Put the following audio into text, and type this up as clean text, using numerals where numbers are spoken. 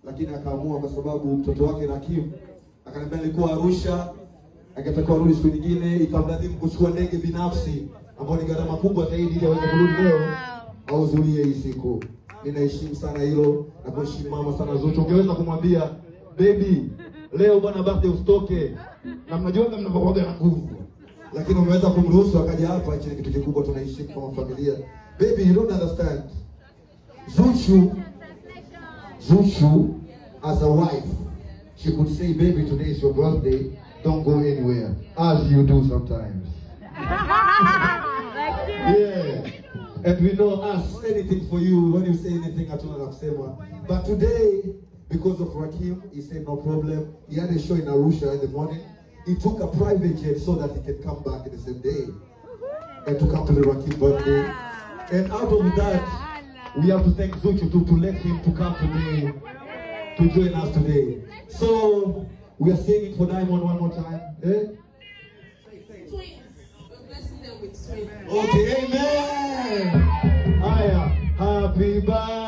lakini akaamua kwa sababu mtoto wake Rakim akaniambia nilikuwa Arusha, akatakiwa arudi siku nyingine, ikamlazimu kuchukua ndege binafsi ambayo ni gharama kubwa zaidi ili aweze kurudi leo ahudhurie hii siku. Ninaheshimu sana hilo na kuheshimu mama sana Zuchu. Ungeweza kumwambia baby, leo bwana birthday usitoke, na mnajua kama mnavyokuwa na nguvu, lakini umeweza kumruhusu akaja hapa. Hichi ni kitu kikubwa, tunaheshimu kama familia. Baby, you don't understand. Zuchu as a wife, she could say, baby, today is your birthday, don't go anywhere, as you do sometimes. Yeah. And we know us, anything for you, when you say anything, hatuna la kusema. But today, because of Rakim, he said no problem. He had a show in Arusha in the morning. He took a private jet so that he can come back in the same day and to come to the Rakim birthday. And out of that, we have to thank Zuchu to let him to come today, to join us today. So, we are singing for Diamond one more time. Eh? Twins. We're blessing them with twins. Okay, amen. Haya, happy birthday.